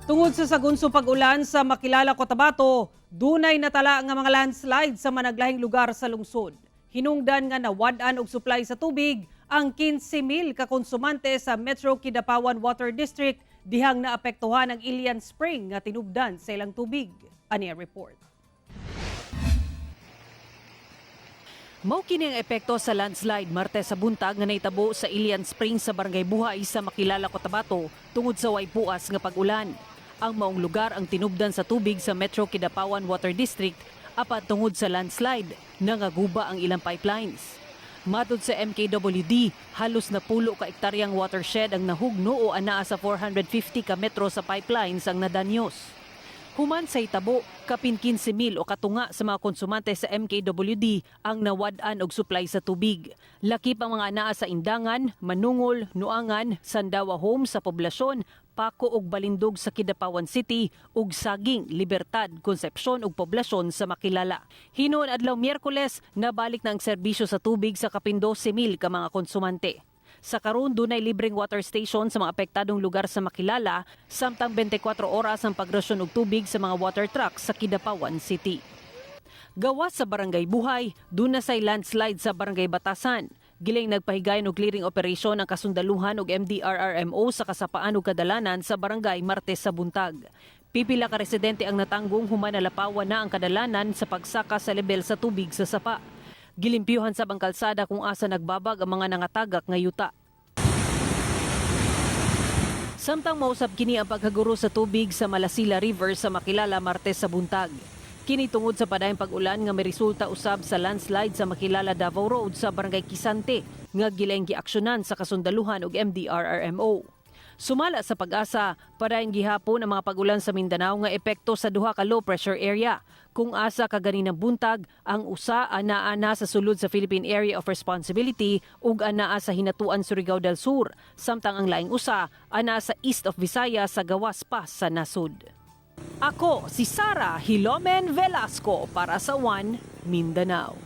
Tungod sa sagunsong pag-ulan sa Makilala, Cotabato, dunay natala nga mga landslide sa managlahing lugar sa lungsod. Hinungdan nga nawad-an og supply sa tubig ang 15,000 ka konsumante sa Metro Kidapawan Water District dihang naapektuhan ang Ilian Spring nga tinubdan sa ilang tubig. Ani ang report. Mao kini ang epekto sa landslide Martes sa buntag nga nahitabo sa Ilian Springs sa Barangay Buhay sa Makilala, Cotabato tungod sa way puas nga pag-ulan. Ang maong lugar ang tinubdan sa tubig sa Metro Kidapawan Water District apan tungod sa landslide, nangaguba ang ilang pipelines. Matod sa MKWD, halos 10 ka ektaryang watershed ang nahugno o anaa sa 450 ka metro sa pipelines ang nadanyos. Human sa hitabo, kapin 15,000 o katunga sa mga konsumante sa MKWD ang nawad-an og supply sa tubig. Lakip ang mga anaa sa Indangan, Manungol, Nuangan, Sandawa Home sa Poblasyon, Paco ug Balindog sa Kidapawan City ug Saging, Libertad, Concepcion ug Poblasyon sa Makilala. Hinuon adlaw Miyerkules, nabalik na ang serbisyo sa tubig sa kapin 12,000 ka mga konsumante. Sa karon, dunay libreng water station sa mga apektadong lugar sa Makilala, samtang 24 oras ang pagrasyon og tubig sa mga water trucks sa Kidapawan City. Gawas sa Barangay Buhay, duna say landslide sa Barangay Batasan. Giling nagpahigayon og clearing operation ang kasundaluhan og MDRRMO sa kasapaan ug kadalanan sa barangay Martes sa buntag. Pipila ka residente ang natanggong human nalapawan na ang kadalanan sa pagsaka sa level sa tubig sa sapa. Gilimpyuhan sa ang kalsada kung asa nagbabag ang mga nangatagak nga yuta. Samtang mausab kini ang paghaguro sa tubig sa Malasila River sa Makilala Martes sa buntag. Kini tungod sa padayong pag-ulan nga miresulta usab sa landslide sa Makilala Davao Road sa Barangay Kisante nga gilaing giaksyonan sa kasundaluhan og MDRRMO. Sumala sa Pag-asa, padayon gihapon ang mga pag-ulan sa Mindanao nga epekto sa duha ka low pressure area. Kung asa kaganinang buntag, ang usa anaa sa sulod sa Philippine Area of Responsibility ug anaa sa Hinatuan, Surigao del Sur, samtang ang laing usa anaa sa east of Visayas sa gawas pa sa nasud. Ako si Sara Hilomen Velasco para sa One Mindanao.